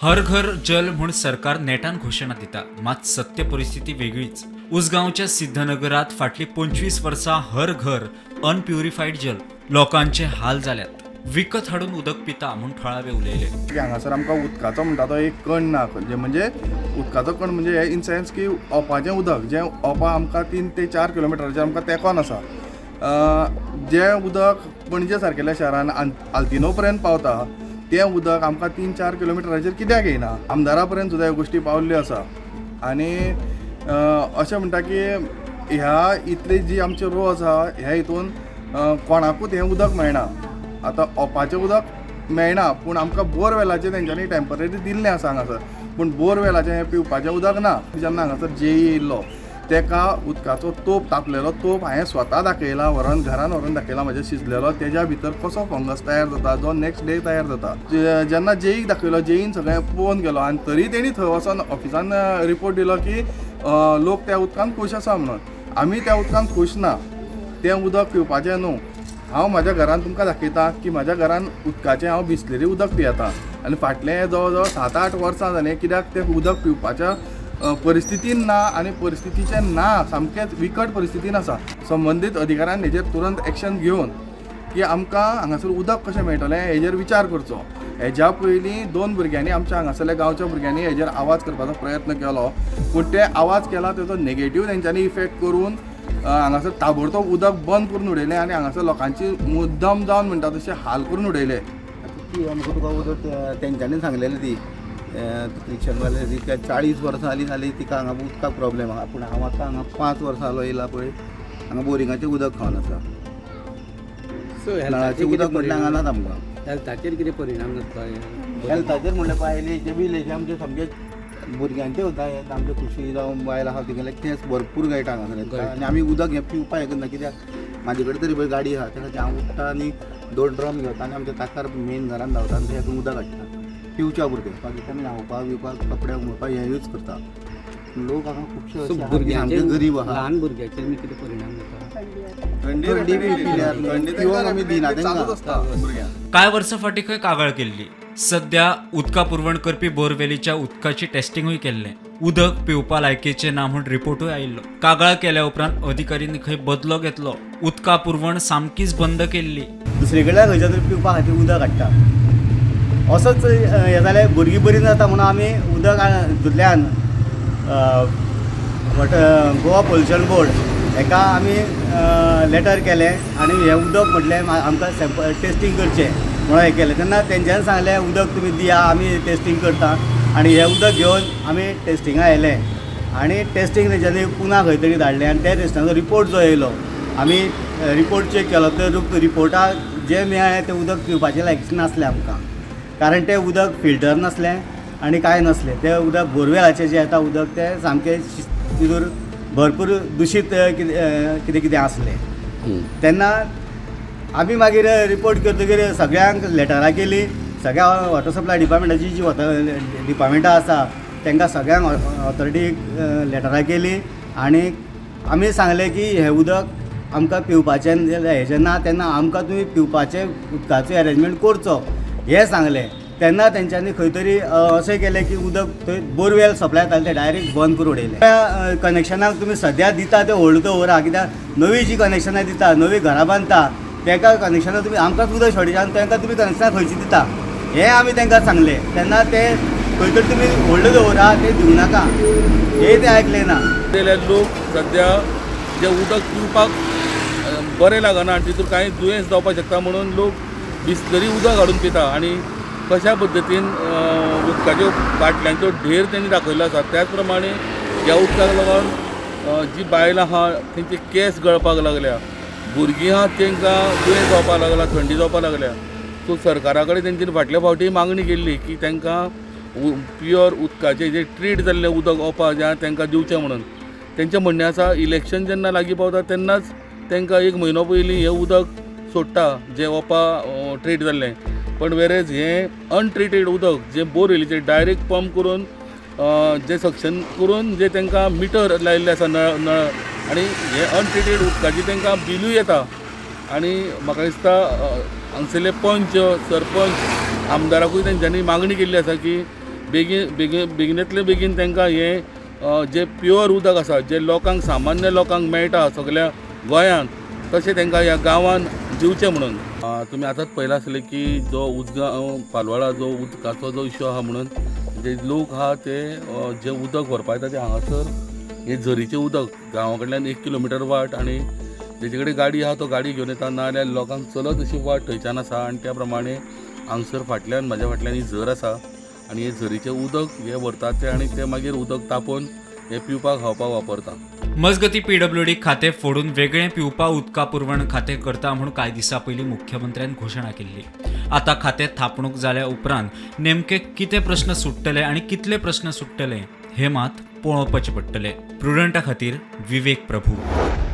हर घर जल म्हूण सरकार नेटान घोशणा दिता, मात सत्य परिस्थिती वेगळीच। उसगांवच्या सिद्धनगरात फाटली 25 वर्सां हर घर अनप्युरिफायड जल, लोकांचे हाल जाल्यात, विकत हाडून उदक पिता म्हूण थळावे उलयले। हांगासर आमकां उदकाचो म्हणटा तो एक कण ना, म्हणजे उदकाचो कण म्हणजे इन सेन्स की ओपाचें उदक जें ओपा आमकां 3 ते 4 किलोमिटराचेर आमकां तेंकोन आसा, जें उदक पणजे सारकेल्या शहरान आल्तिनो पर्यंत पावता तें उदक आमकां 3-4 किलोमिटराचेर कित्याक येयना? आमदारा पर्यंत सुद्दां ह्यो गोश्टी पावल्ल्यो आसा। आनी अशें म्हणटा की ह्या इतली जी आमची रो आसा ह्या हितून कोणाकूच हें उदक मेळना। आतां ओपाचें उदक मेळना, पूण आमकां बोरवेलाचें तेंच्यांनी टेम्पररी दिल्लें आसा हांगासर, पूण बोरवेलाचें हें पिवपाचें उदक ना। जेन्ना हांगासर जेई येयल्लो तेका उदकाचो तोप, तापलेलो तोप हांवें स्वता दाखयला, व्हरोन घरान व्हरोन दाखयला म्हज्या शिजलेलो, तेज्या भितर कसो फंगस तयार जाता जो नेक्स्ट डे तयार जाता। जेन्ना जेईक दाखयलो, जेईन सगळें पळोवन गेलो आनी तरी तेणी थंय वचोन ऑफिसान रिपोर्ट दिलो की लोक त्या उदकान खूश आसा म्हणून। आमी त्या उदकान खूश ना, तें उदक पिवपाचें न्हू। हांव म्हज्या घरान तुमकां दाखयता की म्हज्या घरान उदकाचें हांव बिसलेरी उदक पियेता आनी फाटलें जवळ जवळ 7-8 वर्सां जालें, कित्याक तें उदक पिवपाच्या परिस्थितीन ना आनी परिस्थितीचें ना, सामकेंच विकट परिस्थितीन आसा। संबंदीत अधिकाऱ्यान हेजेर तुरंत एक्शन घेवन की आमकां हांगासर उदक कशें मेळटलें हेजेर विचार करचो। हेज्या पयलीं 2 भुरग्यांनी आमच्या हांगासरल्या गांवच्या भुरग्यांनी हेजेर आवाज करपाचो प्रयत्न केलो, पूण ते आवाज केला तेजो नेगेटीव तेंच्यांनी इफेक्ट करून हांगासर ताबडतोब उदक बंद करून उडयलें आनी हांगासर लोकांची मुद्दम जावन म्हणटा तशें हाल करून उडयले। ती आमकां तुका उदक तेंच्यांनी सांगलेलें, ती रिक्षावाले तिका 40 वर्सां जालीं जाली तिका हांगा उदकाक प्रॉब्लेम आहा, पूण हांव आतां हांगा 5 वर्सां जालो येयला पळय हांगा बोरिंगाचें उदक खावन आसा। नळाचें उदक म्हटल्यार हांगा नात आमकां। हेल्थाचेर कितें परिणाम जाता? हेल्थाचेर म्हणल्यार पयलीं जे बिल आमचे सामके भुरग्यांचे वता, आमचे खुशी जावं बायल आहा तिगेले केंस भरपूर गळटा हांगासर आनी आमी उदक हें पिवपाक हें करना, कित्याक म्हाजे कडेन तरी पळय गाडी आहा, त्या खातीर हांव उठ्ठा आनी 2 ड्रम घेता आनी आमच्या ताकार मेन घरान धांवता आनी तेतून उदक हाडटा पिवच्या पुरतें। बाकी आमी न्हांवपाक बिवपाक कपडे उमळपाक हें यूज करता। लोक हांगा खुबशे आमचे गरीब आहा, ल्हान भुरग्यांचेर कितें परिणाम जाता? थंडी बी पिल्यार पिवंक आमी दिना तांकां। कांय वर्सां फाटीं खंय कागाळ केल्ली, सध्या उदका पुरवण करपी बोरवेलीच्या उदकाची टेस्टिंगूय केल्लें, उदक पिवपा लायकीचें ना म्हूण रिपोर्टूय आयिल्लो। कागाळ केल्या उपरांत अधिकाऱ्यांनी खंय बदलो घेतलो, उदका पुरवण सामकीच बंद केल्ली। दुसरे कडल्यान खंयच्या तरी पिवपा खातीर उदक हाडटा, असोच हें जाल्यार भुरगीं बरीं जाता म्हणून आमी उदक हितूंतल्यान गोवा पोल्युशन बोर्ड हेका आमी लेटर केलें आनी हें उदक म्हटलें आमकां सॅम्पल टेस्टींग करचें म्हणून हें केलें। तेन्ना तेंच्यांनी सांगलें उदक तुमी दिया, आमी टेस्टींग करता आनी हें उदक घेवन आमी टेस्टिंगा आयलें आनी टेस्टींग तेंच्यांनी पुना खंय तरी धाडलें आनी त्या टेस्टाचो रिपोर्ट जो येयलो आमी रिपोर्ट चॅक केलो तर रिपोर्टाक जें मेळ्ळें तें उदक पिवपाचें लायक नासलें आमकां, कारण तें उदक फिल्टर नासलें आनी कांय नासलें। तें उदक बोरवेलाचें जें येता उदक तें सामकें तितूर भरपूर दुशीत कितें कितें आसलें। तेन्ना आमी मागीर रिपोर्ट करतकीर सगळ्यांक लेटरां केली, सगळ्या वॉटर सप्लाय डिपार्टमेंटाची जी डिपार्टमेंटां आसा तांकां सगळ्यांक ऑथॉरिटीक लेटरां केली आनी आमी सांगलें की हें उदक आमकां पिवपाचें हेजें ना, तेन्ना आमकां तुमी पिवपाचें उदकाचो एरेंजमेंट करचो हें सांगलें। तेन्ना तेंच्यांनी खंय तरी अशें केलें की उदक थंय बोरवेल सप्लाय जातालें तें डायरेक्ट बंद करून उडयलें। त्या कनेक्शनाक तुमी सद्या दिता तें होल्ड दवरा, कित्याक नवीं जीं कनेक्शनां दिता, नवीं घरां बांदता तांकां कनेक्शनां तुमी आमकांच उदक शॉर्टेज आनी तांकां तुमी कनेक्शनां खंयचीं दिता हें आमी तांकां सांगलें। तेन्ना तें खंय तरी तुमी होल्ड दवरा, तें दिवं नाका हें तें आयकलें ना। लोक सद्या जें उदक पिवपाक बरें लागना आनी तितून कांय दुयेंस जावपाक शकता म्हणून लोक बिसलरी उदक हाडून पिता आनी कशा पद्दतीन उदकाच्यो बाटल्यांचो ढेर तेणी दाखयल्लो आसा। त्याच प्रमाणे ह्या उदकाक लागून जी बायलां आहा तेंचे केंस गळपाक लागल्या, भुरगीं आहा तांकां दुयेंस जावपाक लागला, थंडी जावपाक लागल्या। सो सरकारा कडेन तेंच्यांनी फाटल्या फावटी मागणी केल्ली की तांकां प्युअर उदकाचें जें ट्रीट जाल्लें उदक ओपा जें आहा तांकां दिवचें म्हणून। तेंचें म्हणणें आसा इलेक्शन जेन्ना लागीं पावता तेन्नाच तांकां 1 म्हयनो पयलीं हें उदक सोडटा जें ओपा ट्रीट जाल्लें, पण वेरेज हें अनट्रिटेड उदक जें बोरवेलीचें डायरेक्ट पंप करून जें सक्शन करून जें तांकां मिटर लायिल्लें आसा नळ नळ आनी हें अनट्रिटेड उदकाचें तांकां बिलूय येता आनी म्हाका दिसता हांगसरले पंच सरपंच आमदाराकूय तेंच्यांनी मागणी केल्ली आसा की बेगीन बेगीन बेगिनांतले बेगीन तांकां हें जें प्युअर उदक आसा जें लोकांक सामान्य लोकांक मेळटा सगळ्या गोंयांत तशें तांकां ह्या गांवांत दिवचें म्हणून. तुमी आतांच पळयलां आसलें की जो उजगांव पालवाळा जो उदकाचो जो इश्यू आहा म्हणून जे लोक आहा ते जें उदक व्हरपा येता तें हांगासर हें झरीचें उदक गांवा कडल्यान 1 किलोमिटर वाट आनी जेचे कडेन गाडी आहा तो गाडी घेवन येता, नाजाल्यार लोकांक चलत अशी वाट थंयच्यान आसा आनी त्या प्रमाणे हांगसर फाटल्यान म्हाज्या फाटल्यान ही झर आसा आनी हे झरीचें उदक हे व्हरतात ते आनी ते मागीर उदक तापोवन हे पिवपाक खावपाक वापरता. मजगती पीडब्ल्यूडी खातें फोडून वेगळें पिवपा उदका पुरवण खातें करता म्हूण कांय दिसां पयलीं मुख्यमंत्र्यान घोशणा केल्ली. आतां खातें थापणूक जाल्या उपरांत नेमके कितें प्रश्न सुट्टले आनी कितले प्रश्न सुट्टले हे मात पळोवपाचें पडटलें. प्रुडंटा खातीर विवेक प्रभू.